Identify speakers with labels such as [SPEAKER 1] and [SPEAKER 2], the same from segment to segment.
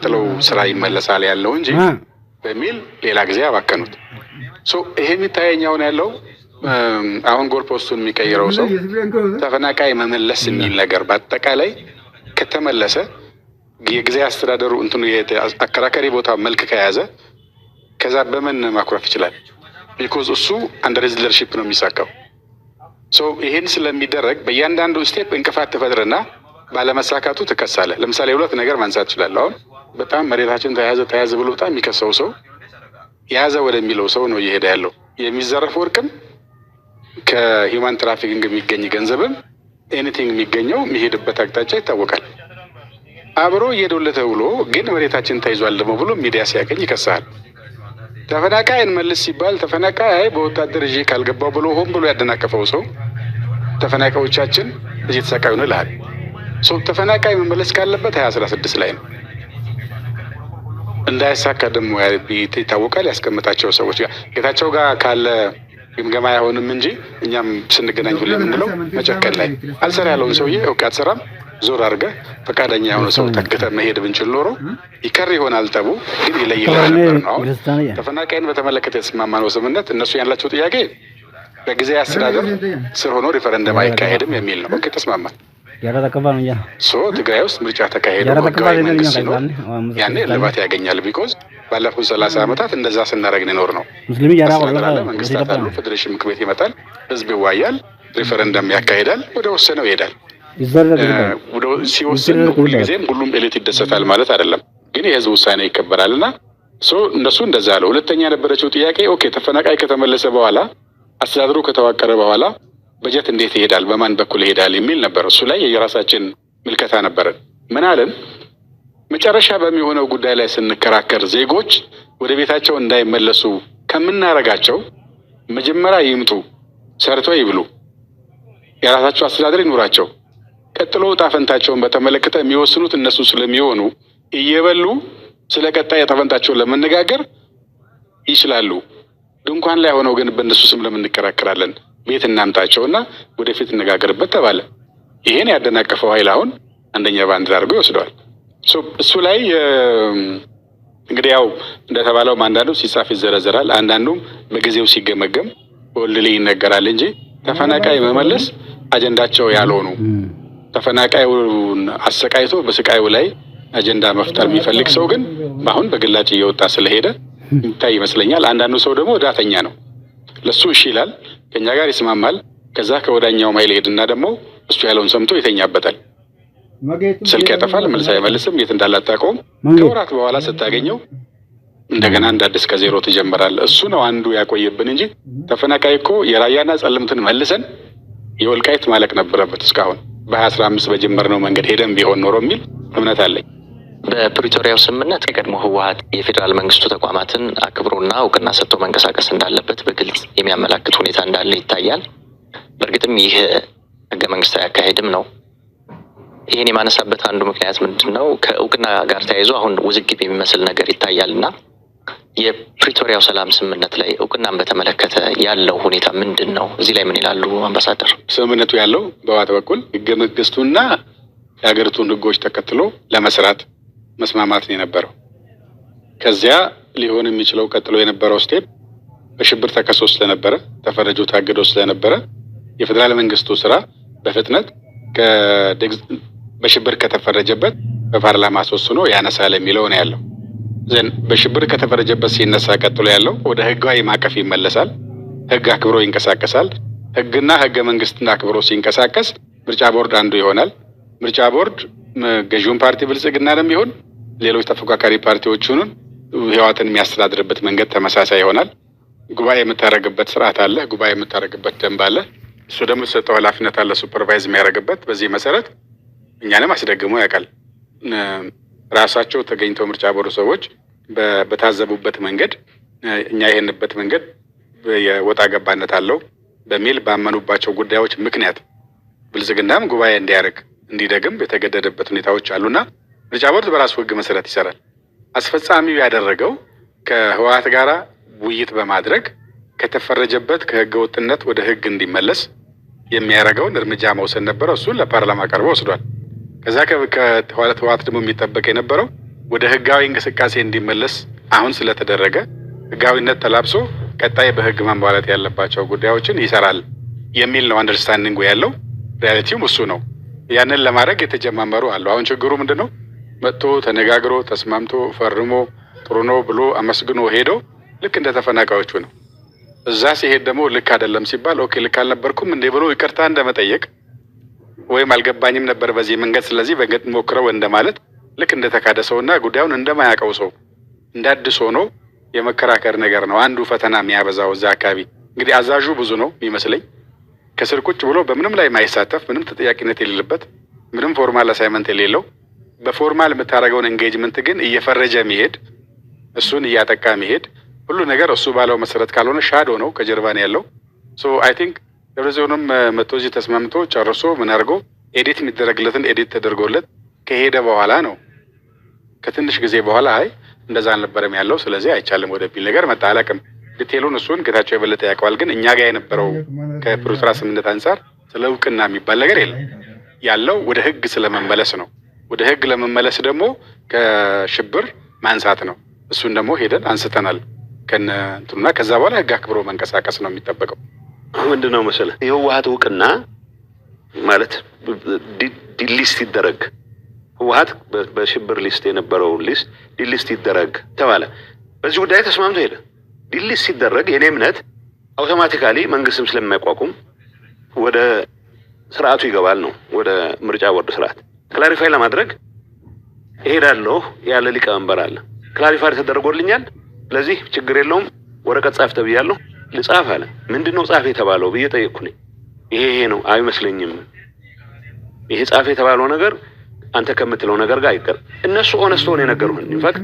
[SPEAKER 1] ወደሚቀጥለው ስራ ይመለሳል ያለው እንጂ በሚል ሌላ ጊዜ አባከኑት። So ይሄ የሚታየኝ አሁን ያለው አሁን goal post ኡን የሚቀይረው ሰው ተፈናቃይ መመለስ የሚል ነገር በአጠቃላይ ከተመለሰ፣ የጊዜ አስተዳደሩ እንትኑ አከራካሪ ቦታ መልክ ከያዘ ከዛ በምን ማኩረፍ ይችላል? Because እሱ under his leadership ነው የሚሳካው። So ይሄን ስለሚደረግ በእያንዳንዱ step እንቅፋት ትፈጥርና ባለመሳካቱ ትከሳለህ። ለምሳሌ ሁለት ነገር ማንሳት እችላለሁ። አሁን በጣም መሬታችን ተያዘ ተያዘ ብሎ በጣም የሚከሰው ሰው የያዘ ወደሚለው ሰው ነው እየሄደ ያለው። የሚዘረፍ ወርቅም ከ human trafficking የሚገኝ ገንዘብም anything የሚገኘው የሚሄድበት አቅጣጫ ይታወቃል። አብሮ እየዶለተ ብሎ ግን መሬታችን ተይዟል ደግሞ ብሎ ሚዲያ ሲያገኝ ይከሳል። ተፈናቃይ እንመልስ ሲባል ተፈናቃይ በወታደር ይዤ ካልገባው ብሎ ሆን ብሎ ያደናቀፈው ሰው ተፈናቃዮቻችን እየተሰቃዩ ነው ይልሃል። ተፈናቃይ መመለስ ካለበት 2016 ላይ ነው። እንዳይሳካ ደግሞ ይታወቃል። ያስቀምጣቸው ሰዎች ጋር ጌታቸው ጋር ካለ ግምገማ አይሆንም እንጂ እኛም ስንገናኝ ሁሌ የምንለው መጨከን ላይ አልሰራ ያለውን ሰውዬ okay አትሰራም፣ ዞር አድርገህ ፈቃደኛ የሆነ ሰው ተክተህ መሄድ ብንችል ኖሮ ይከር ይሆናል ጠቡ፣ ግን ይለይልህ ነበር ነው። አሁን ተፈናቃይን በተመለከተ የተስማማነው ስምምነት እነሱ ያላቸው ጥያቄ በጊዜ አስተዳደር ስር ሆኖ ሪፈረንደም አይካሄድም የሚል ነው። Okay ተስማማን። So ትግራይ ውስጥ ምርጫ ተካሄዶ ህጋዊ መንግስት ሲኖር ያኔ እልባት ያገኛል። Because ባለፉት 30 ዓመታት እንደዛ ስናደርግ የኖር ነው። አስተዳደር አለ፣ መንግስታት አሉ፣ ፌዴሬሽን ምክር ቤት ይመጣል፣ ህዝብ ይዋያል፣ ሪፈረንደም ያካሂዳል፣ ወደ ወሰነው ይሄዳል። ሲወስን ሁልጊዜም ሁሉም elite ይደሰታል ማለት አይደለም፣ ግን የህዝብ ውሳኔ ይከበራል እና እነሱ እንደዛ አለ። ሁለተኛ የነበረችው ጥያቄ okay ተፈናቃይ ከተመለሰ በኋላ፣ አስተዳደሩ ከተዋቀረ በኋላ በጀት እንዴት ይሄዳል፣ በማን በኩል ይሄዳል የሚል ነበር። እሱ ላይ የራሳችን ምልከታ ነበረን። ምን አለን? መጨረሻ በሚሆነው ጉዳይ ላይ ስንከራከር ዜጎች ወደ ቤታቸው እንዳይመለሱ ከምናረጋቸው መጀመሪያ ይምጡ፣ ሰርተው ይብሉ፣ የራሳቸው አስተዳደር ይኑራቸው። ቀጥሎ ዕጣ ፈንታቸውን በተመለከተ የሚወስኑት እነሱ ስለሚሆኑ እየበሉ ስለ ቀጣይ ዕጣ ፈንታቸውን ለመነጋገር ይችላሉ። ድንኳን ላይ ሆነው ግን በእነሱ ስም ለምን እንከራከራለን? ቤት እናምጣቸውና ወደፊት እነጋገርበት ተባለ። ይሄን ያደናቀፈው ኃይል አሁን አንደኛ ባንዲራ አድርጎ ይወስደዋል። እሱ ላይ እንግዲህ ያው እንደተባለውም አንዳንዱ ሲጻፍ ይዘረዘራል፣ አንዳንዱም በጊዜው ሲገመገም በወልድ ይነገራል እንጂ ተፈናቃይ መመለስ አጀንዳቸው ያልሆኑ፣ ተፈናቃዩን አሰቃይቶ በስቃዩ ላይ አጀንዳ መፍጠር የሚፈልግ ሰው ግን አሁን በግላጭ እየወጣ ስለሄደ የሚታይ ይመስለኛል። አንዳንዱ ሰው ደግሞ ዳተኛ ነው። ለሱ እሺ ይላል፣ ከኛ ጋር ይስማማል። ከዛ ከወዳኛው ማይል ሄድና ደግሞ እሱ ያለውን ሰምቶ ይተኛበታል። ስልክ ያጠፋል፣ መልስ አይመልስም፣ የት እንዳለ አታውቀውም። ከወራት በኋላ ስታገኘው እንደገና እንደ አዲስ ከዜሮ ትጀምራለህ። እሱ ነው አንዱ ያቆየብን እንጂ ተፈናቃይ እኮ የራያና ጸለምትን መልሰን የወልቃይት ማለቅ ነበረበት እስካሁን በ2015 በጀመርነው መንገድ ሄደን ቢሆን ኖሮ የሚል እምነት አለኝ።
[SPEAKER 2] በፕሪቶሪያው ስምምነት የቀድሞ ህወሀት የፌዴራል መንግስቱ ተቋማትን አክብሮና እውቅና ሰጥቶ መንቀሳቀስ እንዳለበት በግልጽ የሚያመላክት ሁኔታ እንዳለ ይታያል። በእርግጥም ይህ ህገ መንግስታዊ አካሄድም ነው። ይህን የማነሳበት አንዱ ምክንያት ምንድን ነው? ከእውቅና ጋር ተያይዞ አሁን ውዝግብ የሚመስል ነገር ይታያል እና የፕሪቶሪያው ሰላም ስምምነት ላይ እውቅናን በተመለከተ ያለው ሁኔታ ምንድን ነው? እዚህ ላይ ምን ይላሉ አምባሳደር?
[SPEAKER 1] ስምምነቱ ያለው በህወሓት በኩል ህገ መንግስቱና የሀገሪቱን ህጎች ተከትሎ ለመስራት መስማማት ነው የነበረው። ከዚያ ሊሆን የሚችለው ቀጥሎ የነበረው step በሽብር ተከሶ ስለነበረ፣ ተፈረጆ ታግዶ ስለነበረ የፌዴራል መንግስቱ ስራ በፍጥነት በሽብር ከተፈረጀበት በፓርላማ አስወስኖ ያነሳል የሚለው ነው ያለው። Then በሽብር ከተፈረጀበት ሲነሳ ቀጥሎ ያለው ወደ ህጋዊ ማዕቀፍ ይመለሳል። ህግ አክብሮ ይንቀሳቀሳል። ህግና ህገ መንግስትን አክብሮ ሲንቀሳቀስ ምርጫ ቦርድ አንዱ ይሆናል። ምርጫ ቦርድ ገዢውን ፓርቲ ብልጽግናንም ይሁን ሌሎች ተፎካካሪ ፓርቲዎቹን ህወሓትን የሚያስተዳድርበት መንገድ ተመሳሳይ ይሆናል። ጉባኤ የምታደርግበት ስርዓት አለ። ጉባኤ የምታደርግበት ደንብ አለ። እሱ ደግሞ የተሰጠው ኃላፊነት አለ supervise የሚያደርግበት። በዚህ መሰረት እኛንም አስደግሞ ያውቃል። ራሳቸው ተገኝተው ምርጫ ቦርድ ሰዎች በታዘቡበት መንገድ እኛ የሄድንበት መንገድ የወጣ ገባነት አለው በሚል ባመኑባቸው ጉዳዮች ምክንያት ብልጽግናም ጉባኤ እንዲያደርግ እንዲደግም የተገደደበት ሁኔታዎች አሉና ምርጫ ቦርድ በራሱ ህግ መሰረት ይሰራል። አስፈጻሚው ያደረገው ከህወሓት ጋራ ውይይት በማድረግ ከተፈረጀበት ከህገ ወጥነት ወደ ህግ እንዲመለስ የሚያደርገውን እርምጃ መውሰድ ነበረ። እሱን ለፓርላማ ቀርቦ ወስዷል። ከዛ ከህወሓት ደግሞ የሚጠበቅ የነበረው ወደ ህጋዊ እንቅስቃሴ እንዲመለስ አሁን ስለተደረገ ህጋዊነት ተላብሶ ቀጣይ በህግ ማሟላት ያለባቸው ጉዳዮችን ይሰራል የሚል ነው understanding ኡ ያለው። Reality ውም እሱ ነው። ያንን ለማድረግ የተጀማመሩ አሉ። አሁን ችግሩ ምንድን ነው? መጥቶ ተነጋግሮ ተስማምቶ ፈርሞ ጥሩ ነው ብሎ አመስግኖ ሄዶ ልክ እንደ ተፈናቃዮቹ ነው። እዛ ሲሄድ ደግሞ ልክ አይደለም ሲባል okay ልክ አልነበርኩም እንዴ ብሎ ይቅርታ እንደመጠየቅ ወይም አልገባኝም ነበር በዚህ መንገድ፣ ስለዚህ በገጥ ሞክረው እንደማለት፣ ልክ እንደተካደ ሰውና ጉዳዩን እንደማያውቀው ሰው እንደ አዲስ ሆኖ የመከራከር ነገር ነው አንዱ ፈተና የሚያበዛው። እዛ አካባቢ እንግዲህ አዛዡ ብዙ ነው የሚመስለኝ። ከስር ቁጭ ብሎ በምንም ላይ የማይሳተፍ፣ ምንም ተጠያቂነት የሌለበት፣ ምንም formal assignment የሌለው፣ በ formal የምታደርገውን engagement ግን እየፈረጀ የሚሄድ፣ እሱን እያጠቃ የሚሄድ፣ ሁሉ ነገር እሱ ባለው መሰረት ካልሆነ shadow ነው፣ ከጀርባ ነው ያለው። So I think ደብረጽዮንም መጥቶ እዚህ ተስማምቶ ጨርሶ ምን አድርጎ edit የሚደረግለትን edit ተደርጎለት ከሄደ በኋላ ነው ከትንሽ ጊዜ በኋላ አይ እንደዛ አልነበረም ያለው፣ ስለዚህ አይቻልም ወደሚል ነገር መጣ። አላውቅም detail ኡን፣ እሱን ጌታቸው የበለጠ ያውቀዋል። ግን እኛ ጋር የነበረው ከፕሪቶሪያ ስምምነት አንጻር ስለ እውቅና የሚባል ነገር የለም። ያለው ወደ ህግ ስለመመለስ ነው። ወደ ህግ ለመመለስ ደግሞ ከሽብር ማንሳት ነው። እሱን ደግሞ ሄደን አንስተናል ከነ እንትኑና ከዛ በኋላ ህግ አክብሮ መንቀሳቀስ ነው የሚጠበቀው።
[SPEAKER 3] ምንድን ነው መሰለህ፣ የህወሀት እውቅና ማለት delist ይደረግ፣ ህወሀት በሽብር list የነበረውን list delist ይደረግ ተባለ። በዚህ ጉዳይ ተስማምቶ ሄደ። Delist ሲደረግ የኔ እምነት automatically መንግስትም ስለማይቋቁም ወደ ስርዓቱ ይገባል ነው፣ ወደ ምርጫ ቦርድ ስርዓት። Clarify ለማድረግ እሄዳለሁ ያለ ሊቀመንበር አለ። Clarify ተደርጎልኛል። ስለዚህ ችግር የለውም፣ ወረቀት ጻፍ ተብያለሁ። ልጻፍ አለ። ምንድን ነው ጻፍ የተባለው ብዬ ጠየቅኩኝ። ይሄ ይሄ ነው። አይመስለኝም። ይሄ ጻፍ የተባለው ነገር አንተ ከምትለው ነገር ጋር አይቀር። እነሱ honest ሆነው የነገሩህን in fact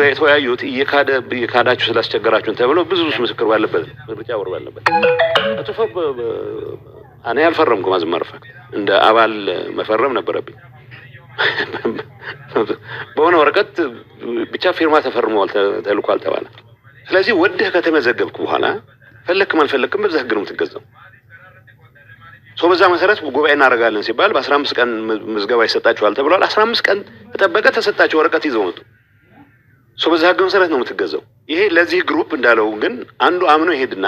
[SPEAKER 3] የተወያዩት እየካደ እየካዳችሁ ስላስቸገራችሁን ተብለው ብዙ ምስክር ባለበት፣ ምርጫ ቦርድ ባለበት አቶ እኔ አልፈረምኩም። As a matter of fact እንደ አባል መፈረም ነበረብኝ። በሆነ ወረቀት ብቻ ፊርማ ተፈርመዋል፣ ተልኳል ተባለ። ስለዚህ ወደህ ከተመዘገብክ በኋላ ፈለክም አልፈለክም በዛ ህግ ነው የምትገዛው። So በዛ መሰረት ጉባኤ እናደርጋለን ሲባል በ15 ቀን ምዝገባ ይሰጣችኋል ተብሏል። 15 ቀን ተጠበቀ፣ ተሰጣቸው፣ ወረቀት ይዘው መጡ። So በዛ ህግ መሰረት ነው የምትገዛው። ይሄ ለዚህ group እንዳለው ግን አንዱ አምኖ ይሄድና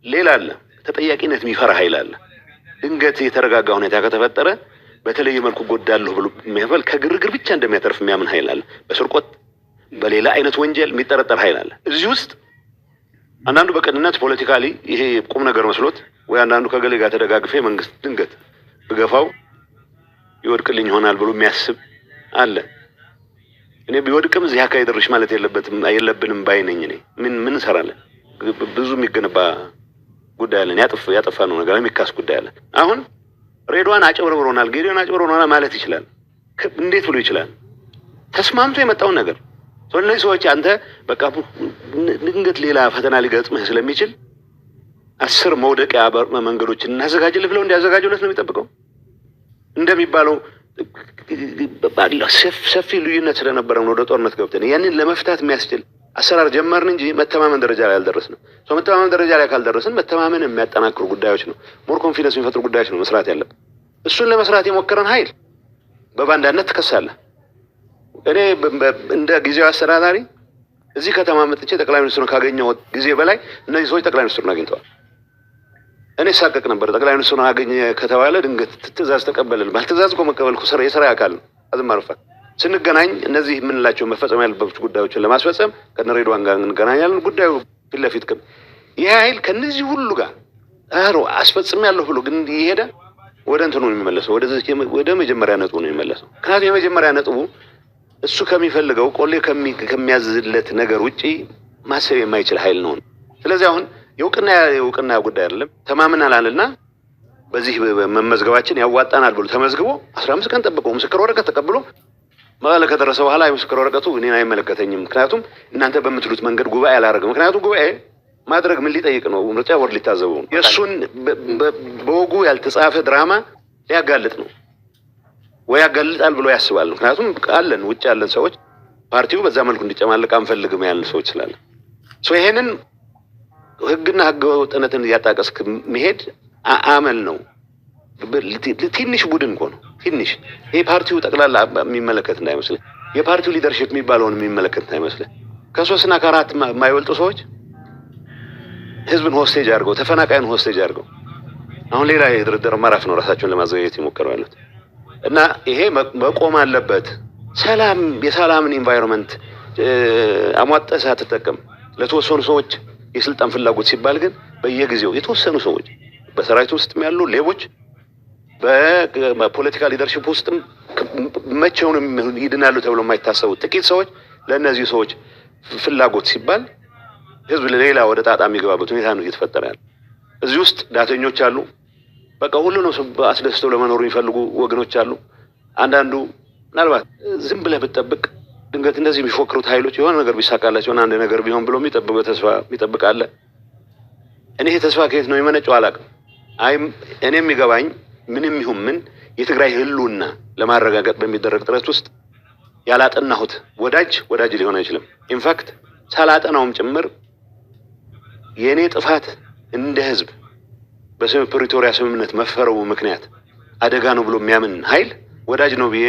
[SPEAKER 3] ሌላ አለ፣ ተጠያቂነት የሚፈራ ኃይል አለ። ድንገት የተረጋጋ ሁኔታ ከተፈጠረ በተለየ መልኩ ጎዳለሁ ብሎ የሚያፈል፣ ከግርግር ብቻ እንደሚያተርፍ የሚያምን ኃይል አለ። በስርቆት በሌላ አይነት ወንጀል የሚጠረጠር ኃይል አለ። እዚህ ውስጥ አንዳንዱ በቅንነት politically ይሄ ቁም ነገር መስሎት ወይ አንዳንዱ ከገሌ ጋር ተደጋግፌ መንግስት ድንገት ብገፋው ይወድቅልኝ ይሆናል ብሎ የሚያስብ አለ። እኔ ቢወድቅም እዚህ አካባቢ ድርሽ ማለት የለበትም የለብንም ባይ ነኝ። እኔ ምን ምን እንሰራለን? ብዙ የሚገነባ ጉዳይ አለን። ያጠፋ ነው ነገር የሚካስ ጉዳይ አለን። አሁን ሬድዋን አጭበርብሮናል፣ ጌዲዮን አጭበርብሮናል ማለት ይችላል። እንዴት ብሎ ይችላል? ተስማምቶ የመጣውን ነገር እነዚህ ሰዎች አንተ በቃ ድንገት ሌላ ፈተና ሊገጥምህ ስለሚችል 10 መውደቂያ መንገዶችን እናዘጋጅልህ ብለው እንዲያዘጋጁለት ነው የሚጠብቀው። እንደሚባለው ሰፊ ልዩነት ስለነበረ ነው ወደ ጦርነት ገብተን ያንን ለመፍታት የሚያስችል አሰራር ጀመርን እንጂ መተማመን ደረጃ ላይ አልደረስንም። መተማመን ደረጃ ላይ ካልደረስን መተማመን የሚያጠናክሩ ጉዳዮች ነው፣ more confidence የሚፈጥሩ ጉዳዮች ነው መስራት ያለብን። እሱን ለመስራት የሞከረን ኃይል በባንዳነት ትከሳለህ። እኔ እንደ ጊዜያዊ አስተዳዳሪ እዚህ ከተማ መጥቼ ጠቅላይ ሚኒስትሩን ካገኘሁት ጊዜ በላይ እነዚህ ሰዎች ጠቅላይ ሚኒስትሩን አግኝተዋል። እኔ ሳቀቅ ነበር። ጠቅላይ ሚኒስትሩን አገኘ ከተባለ ድንገት ትእዛዝ ተቀበልን ባል ትእዛዝ እኮ መቀበል እኮ የስራ አካል ነው። As a matter of fact ስንገናኝ እነዚህ የምንላቸው መፈጸም ያለባቸው ጉዳዮችን ለማስፈጸም ከነ ሬድዋን ጋር እንገናኛለን። ጉዳዩ ፊት ለፊት ይህ ኃይል ከነዚህ ሁሉ ጋር አሮ አስፈጽሜያለሁ ብሎ ግን እየሄደ ወደ እንትኑ ነው የሚመለሰው፣ ወደ መጀመሪያ ነጥቡ ነው የሚመለሰው። ምክንያቱም የመጀመሪያ ነጥቡ እሱ ከሚፈልገው ቆሌ ከሚያዝለት ነገር ውጪ ማሰብ የማይችል ኃይል ነው። ስለዚህ አሁን የእውቅና ጉዳይ አይደለም። ተማምነናልና በዚህ መመዝገባችን ያዋጣናል ብሎ ተመዝግቦ 15 ቀን ጠብቆ ምስክር ወረቀት ተቀብሎ መቀለ ከደረሰ በኋላ የምስክር ወረቀቱ እኔን አይመለከተኝም፣ ምክንያቱም እናንተ በምትሉት መንገድ ጉባኤ አላደረግም። ምክንያቱም ጉባኤ ማድረግ ምን ሊጠይቅ ነው? ምርጫ ቦርድ ሊታዘበው ነው። የእሱን በወጉ ያልተጻፈ ድራማ ሊያጋልጥ ነው ወይ ያጋልጣል ብሎ ያስባል። ምክንያቱም አለን ውጭ ያለን ሰዎች ፓርቲው በዛ መልኩ እንዲጨማለቅ አንፈልግም ያልን ሰዎች ስላለን ይሄንን ህግና ህገ ወጥነትን እያጣቀስክ መሄድ አመል ነው። ትንሽ ቡድን እኮ ነው። ትንሽ ይሄ ፓርቲው ጠቅላላ የሚመለከት እንዳይመስልህ። የፓርቲው leadership የሚባለውን የሚመለከት አይመስልህ። ከሶስትና ከአራት የማይበልጡ ሰዎች ህዝብን hostage አድርገው፣ ተፈናቃይን hostage አድርገው አሁን ሌላ የድርድር ምዕራፍ ነው ራሳቸውን ለማዘጋጀት ይሞከሩ ያሉት። እና ይሄ መቆም አለበት። ሰላም የሰላምን environment አሟጠህ ሳትጠቀም ለተወሰኑ ሰዎች የስልጣን ፍላጎት ሲባል ግን በየጊዜው የተወሰኑ ሰዎች፣ በሰራዊት ውስጥም ያሉ ሌቦች፣ በፖለቲካ leadership ውስጥም መቼውንም ይድናሉ ተብሎ የማይታሰቡ ጥቂት ሰዎች፣ ለእነዚህ ሰዎች ፍላጎት ሲባል ህዝብ ሌላ ወደ ጣጣ የሚገባበት ሁኔታ ነው እየተፈጠረ ያለ። እዚህ ውስጥ ዳተኞች አሉ። በቃ ሁሉንም ሰው አስደስተው ለመኖር የሚፈልጉ ወገኖች አሉ። አንዳንዱ ምናልባት ዝም ብለህ ብትጠብቅ ድንገት እንደዚህ የሚፎክሩት ኃይሎች የሆነ ነገር ቢሳካላቸው አንድ ነገር ቢሆን ብሎ የሚጠብቅ፣ በተስፋ የሚጠብቅ አለ። እኔ ይሄ ተስፋ ከየት ነው የመነጨው አላውቅም። አይ እኔ የሚገባኝ ምንም ይሁን ምን የትግራይ ህልውና ለማረጋገጥ በሚደረግ ጥረት ውስጥ ያላጠናሁት ወዳጅ ወዳጅ ሊሆን አይችልም። In fact ሳላጠናውም ጭምር የእኔ ጥፋት እንደ ህዝብ በፕሪቶሪያ ስምምነት መፈረሙ ምክንያት አደጋ ነው ብሎ የሚያምን ኃይል ወዳጅ ነው ብዬ